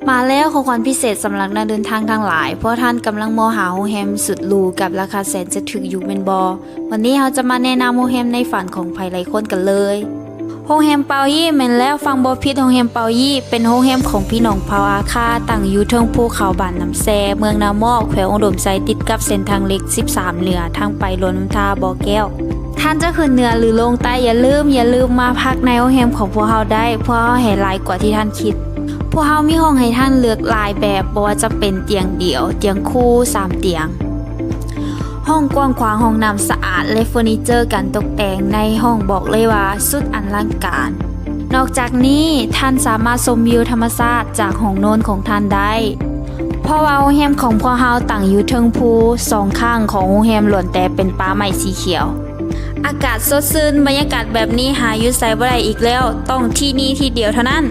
ມາແລ້ວ ຂອງຂວັນພິເສດສຳລັບນັກເດີນທາງທັງຫຼາຍ, ພວກທ່ານກຳລັງມອງຫາໂຮງແຮມສຸດຫຼູກັບລາຄາແສນຈະຖືກຢູ່ແມ່ນບໍ່? ວັນນີ້ເຮົາຈະມາແນະນຳໂຮງແຮມໃນຝັນຂອງໃຜຫຼາຍຄົນກັນເລີຍ. ໂຮງແຮມເປົາຢີ້ ແມ່ນແລ້ວ, ຟັງບໍ່ຜິດ, ໂຮງແຮມເປົາຢີ້ ເປັນໂຮງແຮມຂອງພີ່ນ້ອງເຜົ່າອາຄາ, ຕັ້ງຢູ່ເທິງພູເຂົາບ້ານນ້ຳແຊ, ເມືອງນາໝໍ້, ແຂວງອຸດົມໄຊ, ຕິດກັບເສັ້ນທາງເລກສິບສາມເໜືອ, ທາງໄປຫຼວງນ້ຳທາ, ບໍ່ແກ້ວ. ທ່ານຈະຂຶ້ນເໜືອ ຫຼື ລົງໃຕ້, ຢ່າລືມ, ຢ່າລືມມາພັກໃນໂຮງແຮມຂອງພວກເຮົາໄດ້, ພວກເຮົາໃຫ້ຫຼາຍກວ່າທີ່ທ່ານຄິດ. ພວກເຮົາມີຫ້ອງໃຫ້ທ່ານເລືອກຫຼາຍແບບ, ບໍ່ວ່າຈະເປັນຕຽງດຽວ, ຕຽງຄູ່, ສາມຕຽງ. ຫ້ອງກວ້າງຂວາງ, ຫ້ອງນ້ຳສະອາດ ແລະ ເຟີນີເຈີການຕົກແຕ່ງໃນຫ້ອງບອກເລີຍວ່າສຸດອະລັງການ. ນອກຈາກນີ້, ທ່ານສາມາດຊົມວິວທຳມະຊາດຈາກຫ້ອງນອນຂອງທ່ານໄດ້, ເພາະວ່າໂຮງແຮມຂອງພວກເຮົາຕັ້ງຢູ່ເທິງພູ, ສອງຂ້າງຂອງໂຮງແຮມລ້ວນແຕ່ເປັນປ່າໄມ້ສີຂຽວ. ອາກາດສົດຊື່ນ, ບັນຍາກາດແບບນີ້ຫາຢູ່ໃສບໍ່ໄດ້ອີກແລ້ວ, ຕ້ອງທີ່ນີ້ທີ່ດຽວເທົ່ານັ້ນ.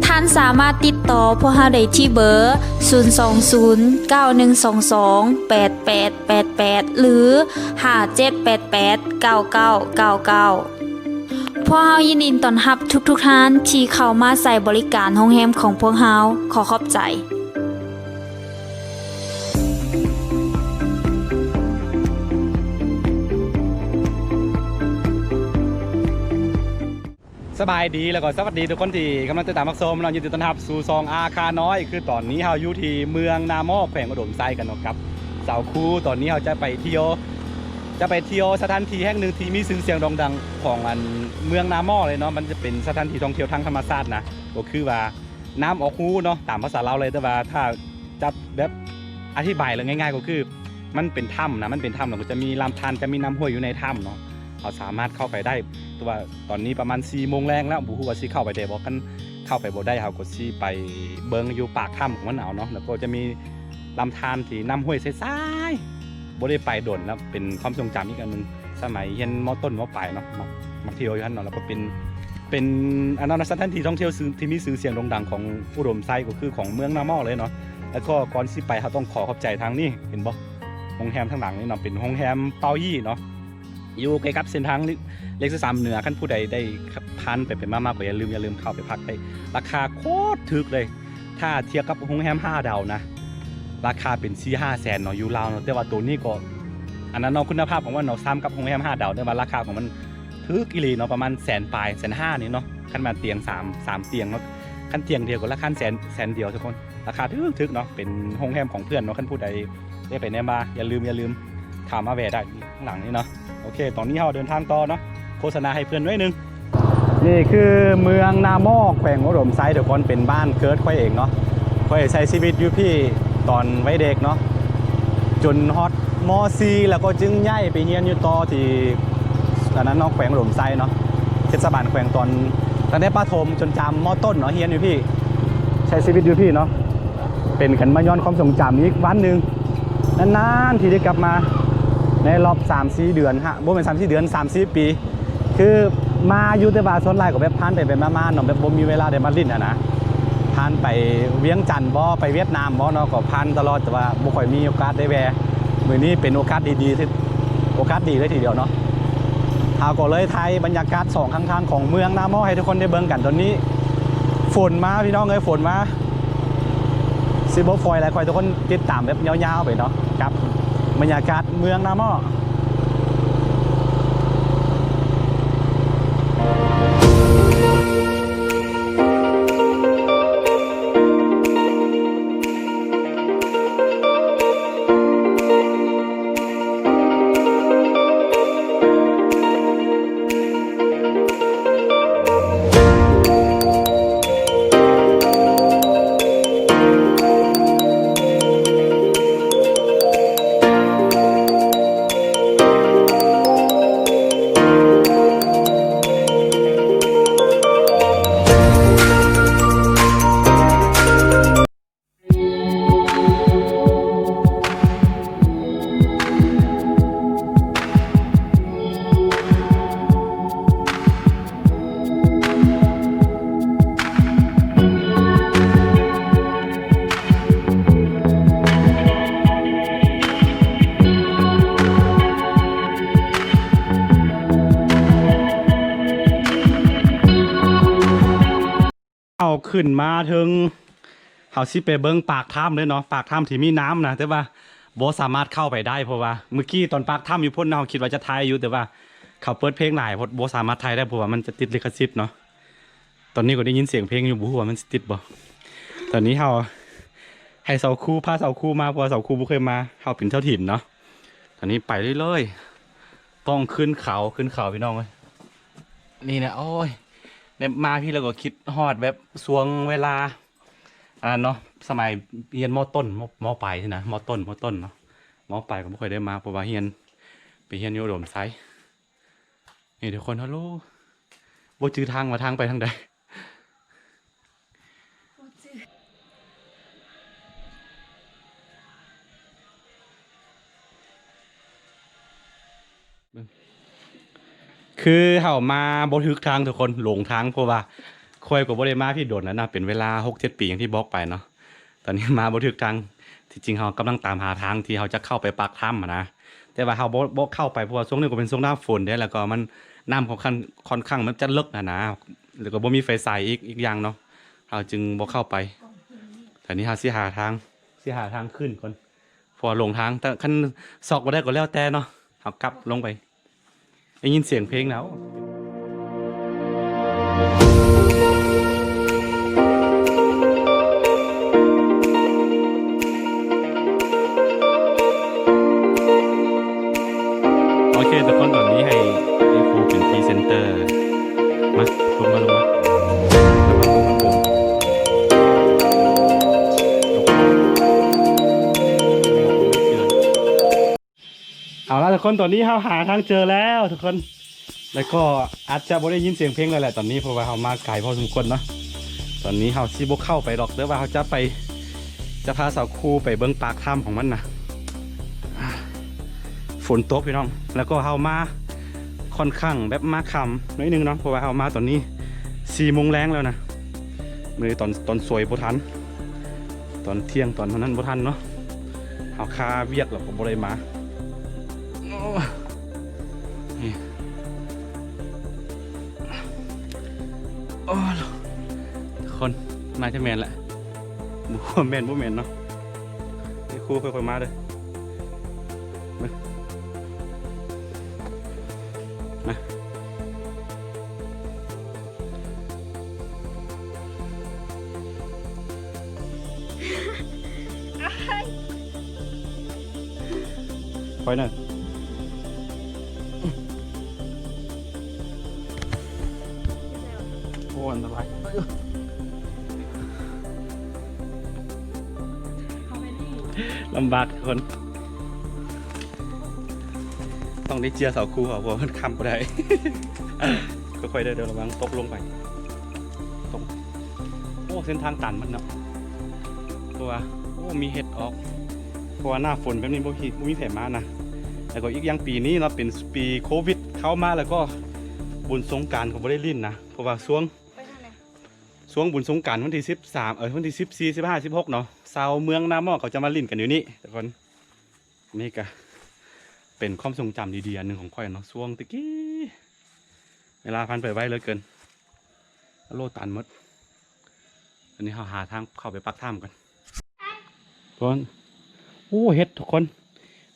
ທ່ານສາມາດຕິດຕໍ່ພວກເຮົາໄດ້ທີ່ເບີ ສູນສອງສູນ ເກົ້າໜຶ່ງສອງສອງ ແປດແປດແປດແປດ ຫຼື ຫ້າເຈັດແປດແປດ ເກົ້າເກົ້າເກົ້າເກົ້າ. ພວກເຮົາຍິນດີຕ້ອນຮັບທຸກໆທ່ານທີ່ເຂົ້າມາໃຊ້ບໍລິການໂຮງແຮມຂອງພວກເຮົາ. ຂໍຂອບໃຈ. ສະບາຍດີ ແລ້ວກໍສະຫວັດດີທຸກຄົນທີ່ກຳລັງຕິດຕາມຮັບຊົມເນາະ. ຍິນດີຕ້ອນຮັບສູ່ຊ່ອງອາຄານ້ອຍ. ຄືຕອນນີ້ເຮົາຢູ່ທີ່ເມືອງນາໝໍ້ ແຂວງອຸດົມໄຊກັນເນາະ ກັບສາວຄູ. ຕອນນີ້ເຮົາຈະໄປທ່ຽວ ຈະໄປທ່ຽວສະຖານທີ່ແຫ່ງໜຶ່ງທີ່ມີຊື່ສຽງໂດ່ງດັງຂອງອັນເມືອງນາໝໍ້ເລີຍເນາະ. ມັນຈະເປັນສະຖານທີ່ທ່ອງທ່ຽວທາງທຳມະຊາດນະ, ກໍຄືວ່າ ນ້ຳອອກຮູເນາະ ຕາມພາສາລາວເລີຍ. ແຕ່ວ່າຖ້າຈະແບບອະທິບາຍເລື່ອງງ່າຍໆ ກໍຄືມັນເປັນຖ້ຳນະ, ມັນເປັນຖ້ຳ ແລ້ວກໍຈະມີລຳທານ ຈະມີນ້ຳຫ້ວຍຢູ່ໃນຖ້ຳເນາະ. ເຮົາສາມາດເຂົ້າໄປໄດ້, ແຕ່ວ່າຕອນນີ້ປະມານສີ່ໂມງແລງແລ້ວ, ບໍ່ຮູ້ວ່າຊິເຂົ້າໄປໄດ້ບໍ່. ຄັນເຂົ້າໄປບໍ່ໄດ້ ເຮົາກໍຊິໄປເບິ່ງຢູ່ປາກຖ້ຳຂອງມັນເອົາເນາະ. ແລ້ວກໍຈະມີລຳທານທີ່ນ້ຳຫ້ວຍໃສໆ, ບໍ່ໄດ້ໄປດົນແລ້ວ, ເປັນຄວາມຊົງຈຳອີກອັນໜຶ່ງ. ສະໄໝຮຽນ ມ.ຕົ້ນ ມ.ປາຍເນາະ ມັກ ມັກທ່ຽວຢູ່ຫັ້ນເນາະ. ແລ້ວກໍເປັນ ເປັນອັນນັ້ນນະ ສະຖານທີ່ທ່ອງທ່ຽວທີ່ມີຊື່ສຽງໂດ່ງດັງຂອງອຸດົມໄຊ ກໍຄືຂອງເມືອງນາໝໍ້ເລີຍເນາະ. ແລ້ວກໍກ່ອນຊິໄປ ເຮົາຕ້ອງຂໍຂອບໃຈທາງນີ້ ເຫັນບໍ່ ໂຮງແຮມທາງຫຼັງນີ້ເນາະ ເປັນໂຮງແຮມເປົາຢີ້ເນາະ ຢູ່ໃກ້ກັບເສັ້ນທາງເລກສິບສາມເໜືອ. ຄັນຜູ້ໃດໄດ້ຜ່ານໄປໆມາໆ ກໍຢ່າລືມ ຢ່າລືມເຂົ້າໄປພັກໄດ້ ລາຄາໂຄດຖືກເລີຍ. ຖ້າທຽບກັບໂຮງແຮມຫ້າດາວນະ ລາຄາເປັນສີ່ຫ້າແສນເນາະ ຢູ່ລາວເນາະ. ແຕ່ວ່າໂຕນີ້ກໍອັນນັ້ນເນາະ ຄຸນນະພາບຂອງມັນເນາະ ສ່ຳກັບໂຮງແຮມຫ້າດາວ, ແຕ່ວ່າລາຄາຂອງມັນຖືກອີ່ຫຼີເນາະ ປະມານແສນປາຍ ແສນຫ້ານີ້ເນາະ. ຄັນວ່າຕຽງສາມ ສາມຕຽງເນາະ, ຄັນຕຽງດຽວກໍລາຄາແສນ ແສນດຽວທຸກຄົນ, ລາຄາຖືກໆເນາະ. ເປັນໂຮງແຮມຂອງເພື່ອນເນາະ, ຄັນຜູ້ໃດໄດ້ໄປແນມມາ ຢ່າລືມ ຢ່າລືມເຂົ້າມາແວ່ໄດ້ ຂ້າງຫຼັງນີ້ເນາະ. ໂອເຄ ຕອນນີ້ເຮົາເດີນທາງຕໍ່ເນາະ, ໂຄສະນາໃຫ້ເພື່ອນໜ້ອຍໜຶ່ງ. ນີ້ຄືເມືອງນາໝໍ້ ແຂວງອຸດົມໄຊ ທຸກຄົນ, ເປັນບ້ານເກີດຂ້ອຍເອງເນາະ. ຂ້ອຍໃຊ້ຊີວິດຢູ່ພີ້ຕອນໄວເດັກເນາະ ຈົນຮອດ ມ.ສີ່ ແລ້ວກໍຈຶ່ງຍ້າຍໄປຮຽນຢູ່ຕໍ່ທີ່ອັນນັ້ນເນາະ ແຂວງອຸດົມໄຊເນາະ, ເທດສະບານແຂວງ ຕອນ ຕັ້ງແຕ່ປະຖົມຈົນຈຳ ມ.ຕົ້ນ ເນາະ, ຮຽນຢູ່ພີ້ ໃຊ້ຊີວິດຢູ່ພີ້ເນາະ. ເປັນ ຄັນມາຍ້ອນຄວາມຊົງຈຳອີກວັນໜຶ່ງ ນານໆທີ່ໄດ້ກັບມາໃນລອບສາມສີ່ເດືອນ ຫະ ບໍ່ແມ່ນສາມສີ່ເດືອນ ສາມສີ່ປີ. ຄືມາຢູ່ ແຕ່ວ່າສ່ວນຫຼາຍກໍແບບຜ່ານໄປໆມາໆເນາະ, ແບບບໍ່ມີເວລາໄດ້ມາຫຼິ້ນຫັ້ນນະ. ຜ່ານໄປວຽງຈັນບໍ ໄປຫວຽດນາມບໍເນາະ ກໍຜ່ານຕະຫຼອດ ແຕ່ວ່າບໍ່ຄ່ອຍມີໂອກາດໄດ້ແວ່. ມື້ນີ້ເປັນໂອກາດດີໆ ໂອກາດດີເລີຍທີດຽວເນາະ. ເຮົາກໍເລີຍຖ່າຍບັນຍາກາດສອງຂ້າງທາງຂອງເມືອງນາໝໍ້ໃຫ້ທຸກຄົນໄດ້ເບິ່ງກັນ. ຕອນນີ້ຝົນມາ ພີ່ນ້ອງເອີຍ ຝົນມາ. ຊິບໍ່ຟອຍແລ້ວ ຂໍໃຫ້ທຸກຄົນຕິດຕາມແບບຍາວໆໄປເນາະ ກັບບັນຍາກາດເມືອງນາໝໍ້. ຂຶ້ນມາເທິງ ເຮົາຊິໄປເບິ່ງປາກຖ້ຳເລີຍເນາະ, ປາກຖ້ຳທີ່ມີນ້ຳນະ, ແຕ່ວ່າບໍ່ສາມາດເຂົ້າໄປໄດ້ ເພາະວ່າມື້ກີ້ຕອນປາກຖ້ຳຢູ່ພຸ້ນນະ ເຮົາຄິດວ່າຈະຖ່າຍຢູ່ ແຕ່ວ່າເຂົາເປີດເພງຫຼາຍໂພດ ບໍ່ສາມາດຖ່າຍໄດ້ ເພາະວ່າມັນຈະຕິດລິຂະສິດເນາະ. ຕອນນີ້ກໍໄດ້ຍິນສຽງເພງຢູ່ ບໍ່ຮູ້ວ່າມັນຊິຕິດບໍ່. ຕອນນີ້ເຮົາໃຫ້ສາວຄູ ພາສາວຄູມາ ເພາະວ່າສາວຄູບໍ່ເຄີຍມາ, ເຮົາເປັນເຈົ້າຖິ່ນເນາະ. ຕອນນີ້ໄປເລື້ອຍໆ ຕ້ອງຂຶ້ນເຂົາ ຂຶ້ນເຂົາ ພີ່ນ້ອງເອີຍ. ນີ້ນະ ໂອ້ຍ ໄດ້ມາພີ້ແລ້ວກໍຄິດຮອດແບບຊ່ວງເວລາ ອັນນັ້ນເນາະ ສະໄໝຮຽນ ມ.ຕົ້ນ ມ.ມ.ປາຍຊີ້ນະ ມ.ຕົ້ນ ມ.ຕົ້ນເນາະ. ມ.ປາຍກໍບໍ່ຄ່ອຍໄດ້ມາ ເພາະວ່າຮຽນ ໄປຮຽນຢູ່ອຸດົມໄຊ. ນີ້ທຸກຄົນ ຮາໂລ ບໍ່ຈື່ທາງວ່າທາງໄປທາງໃດ. ຄືເຮົາມາບໍ່ຖືກທາງທຸກຄົນ ຫຼົງທາງ ເພາະວ່າຂ້ອຍກໍບໍ່ໄດ້ມາພີ້ດົນແລ້ວນະ ເປັນເວລາຫົກເຈັດປີ ຢ່າງທີ່ບອກໄປເນາະ. ຕອນນີ້ມາບໍ່ຖືກທາງ. ທີ່ຈິງເຮົາກຳລັງຕາມຫາທາງທີ່ເຮົາຈະເຂົ້າໄປປາກຖ້ຳຫັ້ນນະ, ແຕ່ວ່າເຮົາບໍ່ ບໍ່ເຂົ້າໄປ ເພາະວ່າຊ່ວງນີ້ກໍເປັນຊ່ວງໜ້າຝົນເດ້ ແລ້ວກໍມັນ ນ້ຳຂ້ອນຂ້າງ ຂ້ອນຂ້າງມັນຈະເລິກຫັ້ນນະ ແລ້ວກໍບໍ່ມີໄຟສາຍອີກ ອີກຢ່າງເນາະ ເຮົາຈຶ່ງບໍ່ເຂົ້າໄປ. ຕອນນີ້ເຮົາຊິຫາທາງ ຊິຫາທາງຂຶ້ນກ່ອນ ເພາະວ່າຫຼົງທາງ. ແຕ່ຄັນຊອກບໍ່ໄດ້ກໍແລ້ວແຕ່ເນາະ ເຮົາກັບລົງໄປ. ໄດ້ຍິນສຽງເພງແລ້ວ. ໂອເຄທຸກຄົນ ຕອນນີ້ໃຫ້ໄອ້ຄູເປັນພຣີເຊັນເຕີ. ມາ ລົງມາ ລົງມາ. ເອົາລະທຸກຄົນ ຕອນນີ້ເຮົາຫາທາງເຈີແລ້ວທຸກຄົນ ແລ້ວກໍອາດຈະບໍ່ໄດ້ຍິນສຽງເພງແລ້ວແຫຼະຕອນນີ້ ເພາະວ່າເຮົາມາໄກພໍສົມຄວນເນາະ. ຕອນນີ້ເຮົາຊິບໍ່ເຂົ້າໄປດອກ ແຕ່ວ່າເຮົາຈະໄປ ຈະພາສາວຄູໄປເບິ່ງປາກຖ້ຳຂອງມັນນະ. ຝົນຕົກພີ່ນ້ອງ ແລ້ວກໍເຮົາມາຂ້ອນຂ້າງແບບມາຄ່ຳໜ້ອຍໜຶ່ງເນາະ ເພາະວ່າເຮົາມາຕອນນີ້ສີ່ໂມງແລງແລ້ວນະ. ມື້ຕອນ ຕອນສວຍບໍ່ທັນ ຕອນທ່ຽງຕອນນັ້ນບໍ່ທັນເນາະ ເຮົາຄາວຽກແລ້ວກໍບໍ່ໄດ້ມາ. ໂອ້ ນີ້ ໂອ້ ຄົນ ໜ້າຈະແມ່ນແຫຼະ ບໍ່ຮູ້ວ່າແມ່ນບໍ່ແມ່ນເນາະ. ນີ້ຄູ ຄ່ອຍໆມາເດີ ມາ ມາ. ໄປນະ ໂອ້ ອັນຕະລາຍ ລຳບາກທຸກຄົນ. ຕ້ອງໄດ້ເຈຍເສົາຄູເຂົາ ເພາະວ່າມັນຄ້ຳບໍ່ໄດ້. ຄ່ອຍໆເດີ ລະວັງຕົກລົງໄປ ຕົກ. ໂອ້ ເສັ້ນທາງຕັນໝົດເນາະ ເພາະວ່າ ໂອ້ ມີເຫັດອອກ ເພາະວ່າໜ້າຝົນແບບນີ້ບໍ່ມີ ບໍ່ມີໃຜມານະ. ແລ້ວກໍອີກຢ່າງປີນີ້ເນາະ ເປັນປີໂຄວິດເຂົ້າມາ ແລ້ວກໍບຸນສົງການກໍບໍ່ໄດ້ຫຼິ້ນນະ ເພາະວ່າຊ່ວງ ໄປທາງໃດ? ຊ່ວງບຸນສົງການວັນທີສິບສາມ ເອີ ວັນທີສິບສີ່ ສິບຫ້າ ສິບຫົກເນາະ ຊາວເມືອງນາໝໍ້ເຂົາຈະມາຫຼິ້ນກັນຢູ່ນີ້ທຸກຄົນ. ນີ້ກະເປັນຄວາມຊົງຈຳດີໆອັນໜຶ່ງຂອງຂ້ອຍເນາະ ຊ່ວງແຕ່ກີ້ ເວລາຜ່ານໄປໄວເຫຼືອເກີນ. ໂລດຕັນໝົດ. ອັນນີ້ເຮົາຫາທາງເຂົ້າໄປປາກຖ້ຳກ່ອນ. ກ່ອນ ໂອ້ ເຫັດທຸກຄົນ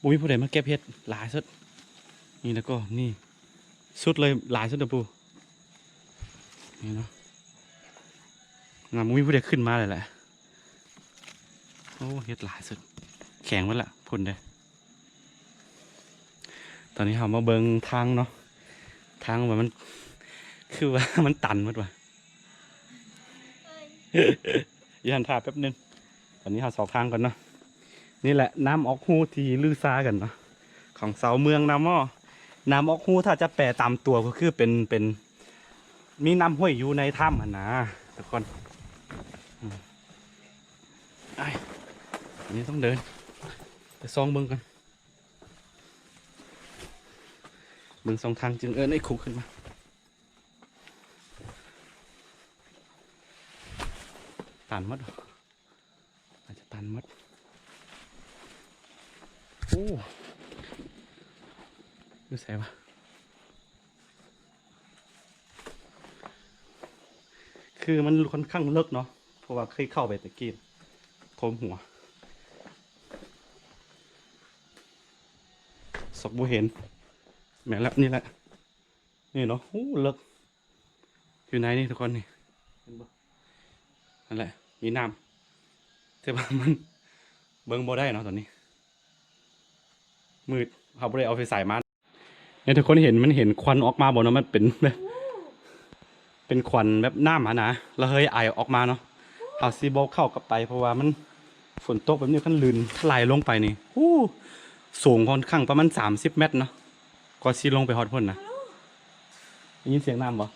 ບໍ່ມີຜູ້ໃດມາເກັບເຫັດ ຫຼາຍສຸດ. ນີ້ ແລ້ວກໍນີ້ ສຸດເລີຍ ຫຼາຍສຸດເດີປູ່. ນີ້ເນາະ ນະ ບໍ່ມີຜູ້ໃດຂຶ້ນມາເລີຍແຫຼະ. ໂອ້ ເຫັດຫຼາຍສຸດ ແຂງໝົດລະ ພຸ້ນເດ້. ຕອນນີ້ເຮົາມາເບິ່ງທາງເນາະ ທາງວ່າມັນ ຄືວ່າມັນຕັນໝົດວ່າ. ຢູ່ຫັ້ນຖ້າແປັບໜຶ່ງ. ຕອນນີ້ເຮົາຊອກທາງກ່ອນເນາະ. ນີ້ແຫຼະ ນ້ຳອອກຮູທີ່ລືຊາກັນເນາະ ຂອງຊາວເມືອງນາໝໍ້. ນ້ຳອອກຮູ ຖ້າຈະແປຕາມຕົວກໍຄືເປັນ ເປັນ ມີນ້ຳຫ້ວຍຢູ່ໃນຖ້ຳຫັ້ນນະທຸກຄົນ. ອືມ ອ້າຍ ອັນນີ້ຕ້ອງເດີນໄປສ່ອງເບິ່ງກ່ອນ ເບິ່ງສອງທາງຈຶ່ງເອີ້ນໄອ້ຄຸກຂຶ້ນມາ. ຕັນໝົດ ອາດຈະຕັນໝົດ. ໂອ້ ຢູ່ໃສວະ? ຄື ຄືມັນຂ້ອນຂ້າງເລິກເນາະ ເພາະວ່າເຄີຍເຂົ້າໄປແຕ່ກີ້ ຖ້ວມຫົວ ສອກບໍ່ເຫັນ. ແມ່ນແລ້ວ ນີ້ແຫຼະ ນີ້ເນາະ. ໂອ້ ເລິກ ຢູ່ໃນນີ້ທຸກຄົນນີ້ ເຫັນບໍ່? ນັ້ນແຫຼະ ມີນ້ຳ ແຕ່ວ່າມັນເບິ່ງບໍ່ໄດ້ເນາະຕອນນີ້ ມືດ ເຮົາບໍ່ໄດ້ເອົາໄຟສາຍມາ. ນີ້ທຸກຄົນເຫັນ ມັນເຫັນຄວັນອອກມາບໍ່ເນາະ? ມັນເປັນແບບ ເປັນຄວັນແບບນ້ຳຫັ້ນນະ ລະເຮີຍໄອອອກມາເນາະ. ເຮົາຊິບໍ່ເຂົ້າກັບໄປ ເພາະວ່າມັນ ຝົນຕົກແບບນີ້ ຄັນລື່ນຖະໄຫຼລົງໄປນີ້ ໂອ້ ສູງຄ່ອນຂ້າງປະມານສາມສິບແມັດເນາະ ກວ່າຊິລົງໄປຮອດພຸ້ນນະ. ໄດ້ຍິນສຽງນ້ຳບໍ່?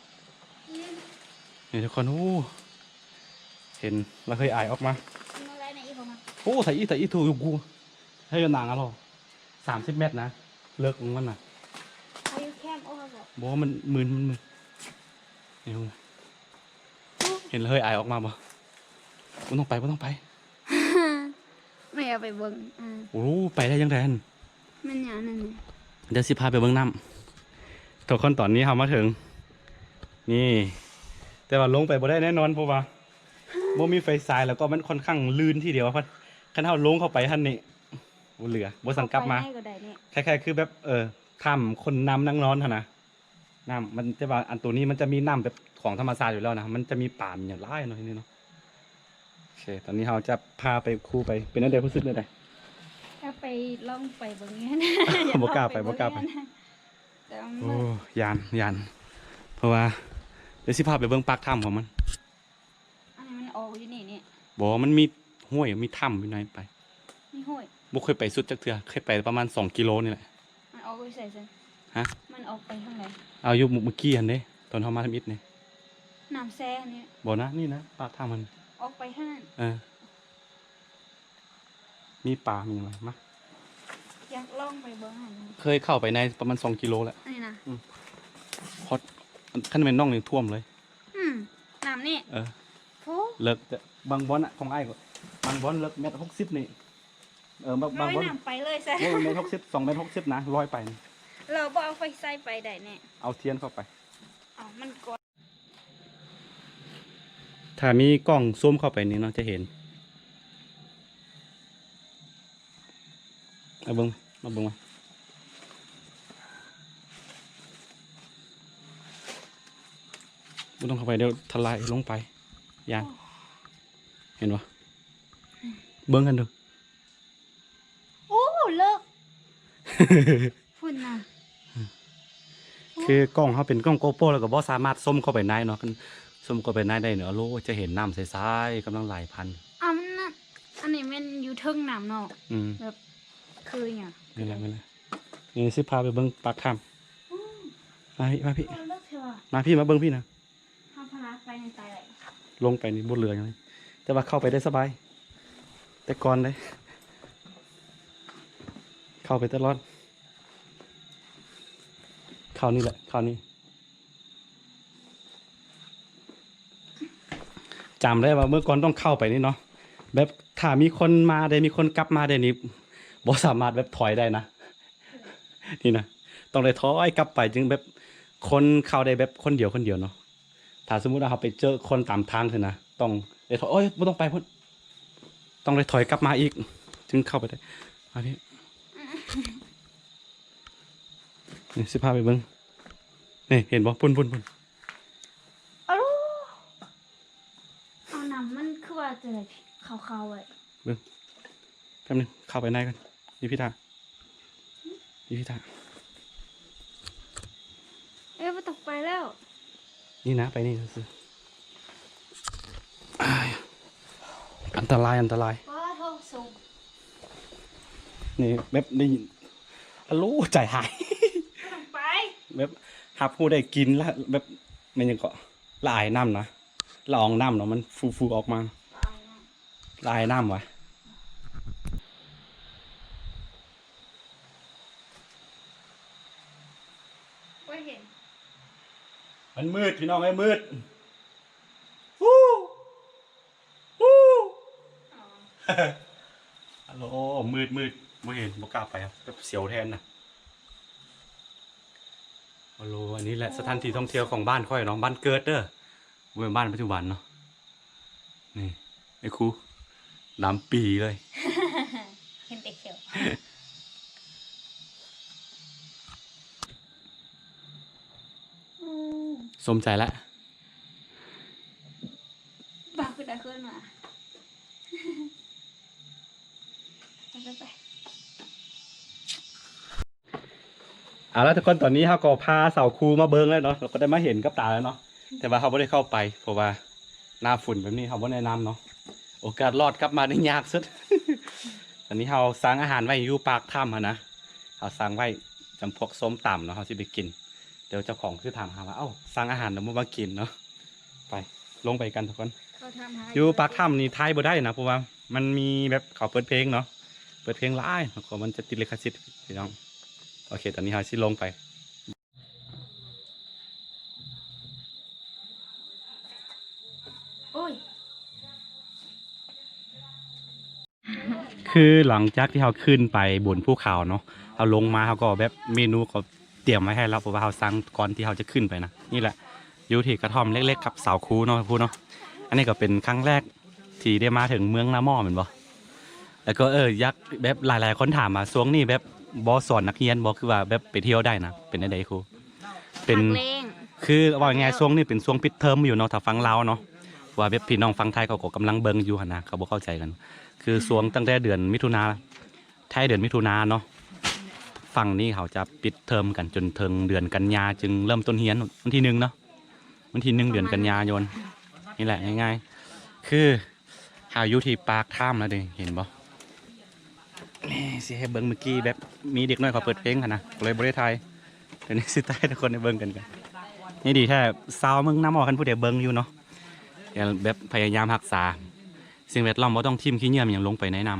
ນີ້ທຸກຄົນ ໂອ້ ເຫັນລະເຮີຍໄອອອກມາ. ໂອ້ ໃສ່ອີກ ໃສ່ອີກ ຖືຢູ່ກູ ໃຫ້ນາງອະລໍ ສາມສິບແມັດນະ ເລິກຂອງມັນນະ. ບໍ່ ມັນມຶນ ມັນມຶນ ນີ້ ເຫັນລະເຮີຍໄອອອກມາບໍ່? ບໍ່ຕ້ອງໄປ ບໍ່ຕ້ອງໄປ ແມ່ເອົາໄປເບິ່ງ. ໂອ້ ໄປໄດ້ຈັ່ງໃດຫັ້ນ? ແມ່ນຫຍັງນັ້ນ? ດຽວຊິພາໄປເບິ່ງນ້ຳ. ທຸກຄົນ ຕອນນີ້ເຮົາມາເຖິງນີ້ ແຕ່ວ່າລົງໄປບໍ່ໄດ້ແນ່ນອນ ເພາະວ່າບໍ່ມີໄຟສາຍ ແລ້ວກໍມັນຄ່ອນຂ້າງລື່ນທີດຽວ. ຄັນເຮົາລົງເຂົ້າໄປຫັ້ນນີ້ ບໍ່ເຫຼືອ ບໍ່ສັງກັບມາ. ໄປໄດ້ກໍໄດ້ນີ້ ຄ້າຍໆຄືແບບ ເອີ ຖ້ຳຄົນນ້ຳນັງນອນຫັ້ນນະ ນ້ຳມັນ ແຕ່ວ່າອັນໂຕນີ້ມັນຈະມີນ້ຳແບບຂອງທຳມະຊາດຢູ່ແລ້ວນະ ມັນຈະມີປາມີຫຍັງຫຼາຍເນາະທີ່ນີ້ເນາະ. ໂອເຄ ຕອນນີ້ເຮົາຈະພາໄປ ຄູໄປ ເປັນແນວໃດ ຮູ້ສຶກແນວໃດ? ກໍໄປ ລອງໄປເບິ່ງ ບໍ່ກ້າໄປ ບໍ່ກ້າໄປ ໂອ້ ຢ້ານ ຢ້ານ ເພາະວ່າ ດຽວຊິພາໄປເບິ່ງປາກຖ້ຳຂອງມັນ. ອັນນີ້ມັນອອກຢູ່ນີ້ນີ້. ບໍ່ ມັນມີຫ້ວຍ ມີຖ້ຳຢູ່ໃນໄປ. ມີຫ້ວຍ? ບໍ່ເຄີຍໄປສຸດຈັກເທື່ອ ເຄີຍໄປປະມານສອງກິໂລນີ້ແຫຼະ. ມັນອອກຢູ່ໃສຊັ້ນ? ຮະ? ມັນອອກໄປທາງໃດ? ເອົາ ຢູ່ມື້ກີ້ຫັ້ນເດ້ ຕອນເຮົາມາທຳອິດນີ້. ນ້ຳແຊ່ນີ້? ບໍ່ນະ ນີ້ນະ ປາກຖ້ຳມັນ. ອອກໄປທາງນັ້ນ? ເອີ. ມີປາມີຫຍັງ ມາ ຢາກລອງໄປເບິ່ງຫັ້ນ. ເຄີຍເຂົ້າໄປໃນປະມານສອງກິໂລແລ້ວ. ອັນນີ້ນະ? ອືມ ຮອດ ຄັນແມ່ນນ້ອງນີ້ຖ້ວມເລີຍ. ອືມ ນ້ຳນີ້? ເອີ. ໂອ້ ເລິກ ແຕ່ບາງບ່ອນນະ ຂອງອ້າຍກໍ ບາງບ່ອນເລິກແມັດຫົກສິບນີ້. ເອີ ບາງ ບາງບ່ອນ ນ້ຳໄປເລີຍຊະ. ໂອ້ ແມັດຫົກສິບ ສອງແມັດຫົກສິບນະ ລອຍໄປນີ້. ລາວບໍ່ເອົາໄຟສາຍໄປໄດ້ແນ່? ເອົາທຽນເຂົ້າໄປ. ເອົາ ມັນກໍ ຖ້າມີກ້ອງຊູມເຂົ້າໄປນີ້ເນາະ ຈະເຫັນ. ມາເບິ່ງ ມາເບິ່ງ ມາ ບໍ່ຕ້ອງເຂົ້າໄປ ດຽວຖະໄຫຼລົງໄປ ຢ້ານ. ເຫັນບໍ່? ເບິ່ງຫັ້ນດູ. ໂອ້ ເລິກ ພຸ້ນນະ. ຄືກ້ອງເຮົາເປັນກ້ອງໂກໂປ ແລ້ວກໍບໍ່ສາມາດຊູມເຂົ້າໄປໃນເນາະ. ຊູມເຂົ້າໄປໃນໄດ້ເນາະ ໂອ້ ຈະເຫັນນ້ຳໃສໆ ກຳລັງໄຫຼຜ່ານ. ອ້າວ ມັນນະ ອັນນີ້ແມ່ນຢູ່ເທິງນ້ຳເນາະ. ອືມ ແບບຄືຫຍັງ? ນີ້ແຫຼະ ນີ້ແຫຼະ ນີ້ຊິພາໄປເບິ່ງປາກຖ້ຳ. ອືມ ມາພີ້ ມາພີ້ ເລິກແທ້ວ່າ ມາພີ້ ມາເບິ່ງພີ້ນະ. ເຮົາພາລາໄປໃນໃຕ້ ລົງໄປນີ້ບໍ່ເຫຼືອຫຍັງເລີຍ ແຕ່ວ່າເຂົ້າໄປໄດ້ສະບາຍ ແຕ່ກ່ອນເດ້ ເຂົ້າໄປຕະຫຼອດ. ຄາວນີ້ແຫຼະ ຄາວນີ້ ຈຳໄດ້ວ່າເມື່ອກ່ອນຕ້ອງເຂົ້າໄປນີ້ເນາະ ແບບຖ້າມີຄົນມາໄດ້ ມີຄົນກັບມາໄດ້ນີ້ ບໍ່ສາມາດແບບຖອຍໄດ້ນະ. ນີ້ນະ ຕ້ອງໄດ້ຖອຍກັບໄປ ຈຶ່ງແບບຄົນເຂົ້າໄດ້ແບບຄົນດຽວ ຄົນດຽວເນາະ. ຖ້າສົມມຸດວ່າເຮົາໄປເຈີຄົນຕາມທາງຊີ້ນະ ຕ້ອງໄດ້ຖອຍ ໂອ້ຍ ບໍ່ຕ້ອງໄປພຸ້ນ ຕ້ອງໄດ້ຖອຍກັບມາອີກ ຈຶ່ງເຂົ້າໄປໄດ້. ມາພີ້ ນີ້ຊິພາໄປເບິ່ງ ນີ້ເຫັນບໍ່? ພຸ້ນ ພຸ້ນ ພຸ້ນ. ອາໂລ ເອົາ ນ້ຳມັນຄືວ່າຈະໄດ້ຂາວໆ ໄວ້ ເບິ່ງ ແປັບໜຶ່ງ ເຂົ້າໄປໃນກ່ອນ ມີພິທາ ມີພິທາ. ເອີ ບໍ່ຕ້ອງໄປແລ້ວ ນີ້ນະ ໄປນີ້ຊື່ໆ. ອ້າຍ ອັນຕະລາຍ ອັນຕະລາຍ. ວ້າ ທ້ອງສູງ ນີ້ແບບໄດ້ຍິນ ອາໂລ ໃຈຫາຍ ບໍ່ຕ້ອງໄປ ແບບຮັບຮູ້ໄດ້ກິ່ນລະ ແບບແມ່ນຫຍັງເກາະ ລະອາຍນ້ຳນະ ລະອອງນ້ຳເນາະ ມັນຟູໆ ອອກມາ ລະອາຍນ້ຳ ລະອາຍນ້ຳຫວາ. ບໍ່ເຫັນ ມັນມືດ ພີ່ນ້ອງເອີຍ ມືດ. ອູ້ ອູ້ ອໍ ອາໂລ ມືດໆ ບໍ່ເຫັນ ບໍ່ກ້າໄປ ແບບສຽວແທນນະ. ອາໂລ ອັນນີ້ແຫຼະ ໂອ້ ສະຖານທີ່ທ່ອງທ່ຽວຂອງບ້ານຂ້ອຍເນາະ ບ້ານເກີດເດີ. ບໍ່ແມ່ນບ້ານປັດຈຸບັນເນາະ. ນີ້ ໄອ້ຄູ ດຳປີເລີຍ ເຫັນແຕ່ແຂ້ວ. ສົມໃຈລະ ບາງຄືຕາເຂີນມາ. ໄປໆໆ ເອົາລະທຸກຄົນ ຕອນນີ້ເຮົາກໍພາສາວຄູມາເບິ່ງແລ້ວເນາະ ເຮົາກໍໄດ້ມາເຫັນກັບຕາແລ້ວເນາະ ແຕ່ວ່າເຮົາບໍ່ໄດ້ເຂົ້າໄປ ເພາະວ່າໜ້າຝົນແບບນີ້ເຮົາບໍ່ແນະນຳເນາະ ໂອກາດລອດກັບມານີ້ຍາກສຸດ. ຕອນນີ້ເຮົາສັ່ງອາຫານໄວ້ຢູ່ປາກຖ້ຳຫັ້ນນະ ເຮົາສັ່ງໄວ້ຈຳພວກສົ້ມຕຳເນາະ ເຮົາຊິໄປກິນ. ດຽວເຈົ້າຂອງຄືຖາມຫາວ່າ ເອົ້າ ສັ່ງອາຫານແລ້ວບໍ່ມາກິນເນາະ. ໄປ ລົງໄປກັນທຸກຄົນ. ຢູ່ປາກຖ້ຳນີ້ຖ່າຍບໍ່ໄດ້ນະ ເພາະວ່າມັນມີແບບເຂົາເປີດເພງເນາະ ເປີດເພງຫຼາຍ ແລ້ວກໍມັນຈະຕິດລິຂະສິດພີ່ນ້ອງ. ໂອເຄ ຕອນນີ້ເຮົາຊິລົງໄປ. ໂອ້ຍ ຄືຫຼັງຈາກທີ່ເຮົາຂຶ້ນໄປບົນພູເຂົາເນາະ ເຮົາລົງມາເຮົາກໍແບບເມນູກໍຕຽມໄວ້ໃຫ້ແລ້ວ ເພາະວ່າເຮົາສັ່ງກ່ອນທີ່ເຮົາຈະຂຶ້ນໄປນະ. ນີ້ແຫຼະ ຢູ່ທີ່ກະທ່ອມເລັກໆກັບສາວຄູເນາະ ພູເນາະ. ອັນນີ້ກໍເປັນຄັ້ງແລກທີ່ໄດ້ມາເຖິງເມືອງນາໝໍ້ແມ່ນບໍ່? ແລ້ວກໍ ເອີ ຢາກແບບຫຼາຍໆຄົນຖາມວ່າ ຊ່ວງນີ້ແບບບໍ່ສອນນັກຮຽນບໍ່ ຄືວ່າແບບໄປທ່ຽວໄດ້ນະ ເປັນແນວໃດຄູ? ເປັນ ພັກແລ້ງ ຄືເວົ້າງ່າຍໆ ພັກແລ້ງ ຊ່ວງນີ້ເປັນຊ່ວງປິດເທີມຢູ່ເນາະ ຖ້າຝັ່ງລາວເນາະ ວ່າແບບພີ່ນ້ອງຝັ່ງໄທເຂົາກໍກຳລັງເບິ່ງຢູ່ຫັ້ນນະ ເຂົາບໍ່ເຂົ້າໃຈກັນ. ຄືຊ່ວງຕັ້ງແຕ່ເດືອນມິຖຸນາ ທ້າຍເດືອນມິຖຸນາເນາະ ຝັ່ງນີ້ເຂົາຈະປິດເທີມກັນຈົນເຖິງເດືອນກັນຍາ ຈຶ່ງເລີ່ມຕົ້ນຮຽນ ວັນທີໜຶ່ງເນາະ ວັນທີໜຶ່ງ ປະມານ ເດືອນກັນຍາຍົນ. ນີ້ແຫຼະ ງ່າຍໆ ຄື ເຮົາຢູ່ທີ່ປາກຖ້ຳແລ້ວເດ້ ເຫັນບໍ່? ນີ້ ຊິໃຫ້ເບິ່ງ ເມື່ອກີ້ແບບມີເດັກນ້ອຍເຂົາເປີດເພງຫັ້ນນະ ກໍເລີຍບໍ່ໄດ້ຖ່າຍ. ດຽວນີ້ຊິຖ່າຍໃຫ້ທຸກຄົນໄດ້ເບິ່ງກັນກັນ. ນີ້ດີແທ້ ຊາວເມືອງນາໝໍ້ ຄັນຜູ້ໃດເບິ່ງຢູ່ເນາະ ແບບພະຍາຍາມຮັກສາສິ່ງແວດລ້ອມ ບໍ່ຕ້ອງຖິ້ມຂີ້ເຫຍື້ອຫຍັງລົງໄປໃນນ້ຳ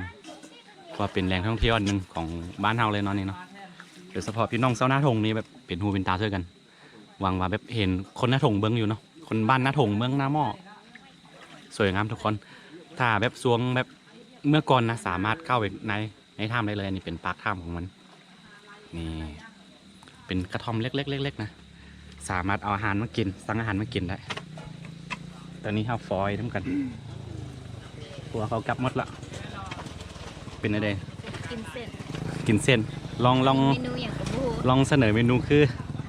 ເພາະວ່າເປັນແຫຼ່ງທ່ອງທ່ຽວອັນໜຶ່ງຂອງບ້ານເຮົາເລີຍເນາະນີ້ເນາະ. ໂດຍສະເພາະພີ່ນ້ອງຊາວນາທົ່ງນີ້ ແບບເປັນຫູເປັນຕາຊ່ວຍກັນ. ຫວັງວ່າແບບເຫັນຄົນນາທົ່ງເບິ່ງຢູ່ເນາະ ຄົນບ້ານນາທົ່ງ ເມືອງນາໝໍ້ ສວຍງາມທຸກຄົນ. ຖ້າແບບຊ່ວງແບບເມື່ອກ່ອນນະ ສາມາດເຂົ້າໄປໃນ ໃນຖ້ຳໄດ້ເລີຍ. ອັນນີ້ເປັນປາກຖ້ຳຂອງມັນ ນີ້ ເປັນກະທ່ອມເລັກໆໆໆນະ ສາມາດເອົາອາຫານມາກິນ ສັ່ງອາຫານມາກິນໄດ້. ຕອນນີ້ເຮົາຟອຍນຳກັນ ຜົວເຂົາກັບໝົດລະ. ເປັນແນວໃດ? ກິນເສັ້ນ ກິນເສັ້ນ. ລອງ ລອງ ເມນູຫຍັງກໍບໍ່ຮູ້ ລອງສະເໜີເມນູຄື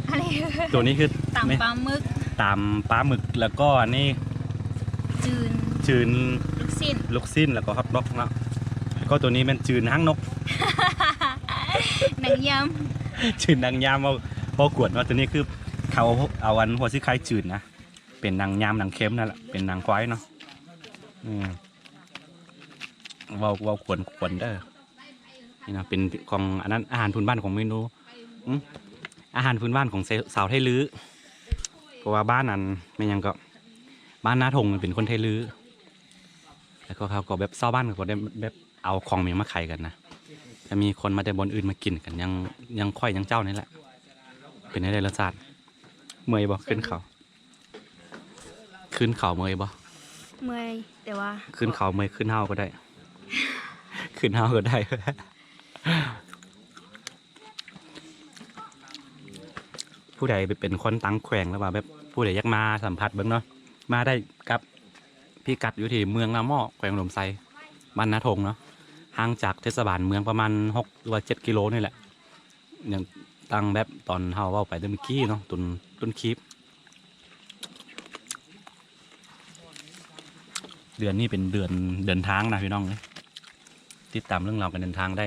ອັນນີ້ ໂຕນີ້ຄື ຕຳປາໝຶກ ຕຳປາໝຶກ ແລ້ວກໍອັນນີ້ ຈືນ ຈືນ ລູກຊີ້ນ ລູກຊີ້ນ ແລ້ວກໍຮອດດັອກເນາະ ແລ້ວກໍໂຕນີ້ແມ່ນຈືນຫາງນົກ ໜັງຍາມ ຈືນໜັງຍາມ. ເວົ້າ ເວົ້າກວນເນາະ ໂຕນີ້ຄືເຂົາເອົາອັນຫົວສີໄຄຈືນນະ ເປັນໜັງຍາມ ໜັງເຂັມນັ້ນແຫຼະ ເປັນໜັງຄວາຍເນາະ. ອືມ ເວົ້າ ເວົ້າກວນໆເດີ. ນີ້ນະ ເປັນຂອງອັນນັ້ນ ອາຫານພື້ນບ້ານຂອງເມນູ ອືມ ອາຫານພື້ນບ້ານຂອງຊາວ ຊາວໄທລື ເພາະວ່າບ້ານນັ້ນແມ່ນຫຍັງເກາະ ບ້ານນາທົ່ງເປັນຄົນໄທລື ແລ້ວກໍເຂົາກໍແບບຊາວບ້ານເຂົາກໍໄດ້ແບບເອົາຂອງຫຍັງມາຂາຍກັນນະ ແລ້ວມີຄົນມາແຕ່ບ່ອນອື່ນມາກິນກັນ ຢ່າງ ຢ່າງຂ້ອຍ ຢ່າງເຈົ້ານີ້ແຫຼະ. ເປັນແນວໃດລົດຊາດ? ເມື່ອຍບໍ່? ຂຶ້ນເຂົາ ຂຶ້ນເຂົາເມື່ອຍບໍ່? ເມື່ອຍ ແຕ່ວ່າ ຂຶ້ນເຂົາເມື່ອຍ ຂຶ້ນເຮົາກໍໄດ້ ຂຶ້ນເຮົາກໍໄດ້. ຜູ້ໃດເປັນຄົນຕ່າງແຂວງ ຫຼືວ່າແບບຜູ້ໃດຢາກມາສຳຜັດເບິ່ງເນາະ ມາໄດ້ກັບພິກັດຢູ່ທີ່ເມືອງນາໝໍ້ ແຂວງອຸດົມໄຊ ບ້ານນາທົ່ງເນາະ ຫ່າງຈາກເທດສະບານເມືອງປະມານຫົກ ຫຼືວ່າເຈັດກິໂລນີ້ແຫຼະ. ຢ່າງຕັ້ງແບບຕອນເຮົາເວົ້າໄປແຕ່ເມື່ອກີ້ເນາະ ຕົ້ນ ຕົ້ນຄລິບ ເດືອນນີ້ເປັນເດືອນເດີນທາງນະພີ່ນ້ອງເອີຍ ຕິດຕາມເລື່ອງລາວການເດີນທາງໄດ້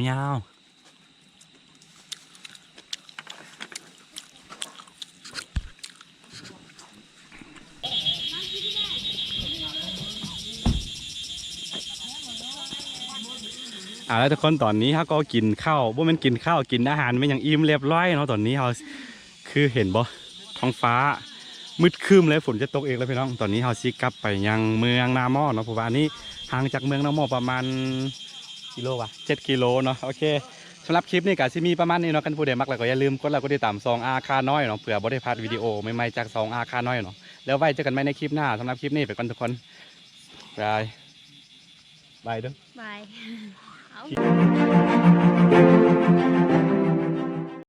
ຍາວໆ. ເອົາລະທຸກຄົນ ຕອນນີ້ເຮົາກໍກິນເຂົ້າ ບໍ່ແມ່ນກິນເຂົ້າ ກິນອາຫານແມ່ນຫຍັງ ອີ່ມລຽບຮ້ອຍເນາະ. ຕອນນີ້ເຮົາ ຄືເຫັນບໍ່ ທ້ອງຟ້າມືດຄຶ້ມເລີຍ ຝົນຈະຕົກອີກແລ້ວພີ່ນ້ອງ. ຕອນນີ້ເຮົາຊິກັບໄປຍັງເມືອງນາໝໍ້ເນາະ ເພາະວ່າອັນນີ້ຫ່າງຈາກເມືອງນາໝໍ້ປະມານ ກິໂລວະ ເຈັດກິໂລເນາະ. ໂອເຄ ສຳລັບຄລິບນີ້ກໍຊິມີປະມານນີ້ເນາະ. ຄັນຜູ້ໃດມັກແລ້ວກໍຢ່າລືມກົດໄລກົດຕິດຕາມຊ່ອງອາຄານ້ອຍເນາະ ເພື່ອບໍ່ໄດ້ພາດວິດີໂອໃໝ່ໆຈາກຊ່ອງອາຄານ້ອຍເນາະ. ແລ້ວໄວ້ເຈີກັນໃໝ່ໃນຄລິບໜ້າ. ສຳລັບຄລິບນີ້ໄປກ່ອນທຸກຄົນ ບາຍບາຍເດີ້ ບາຍ.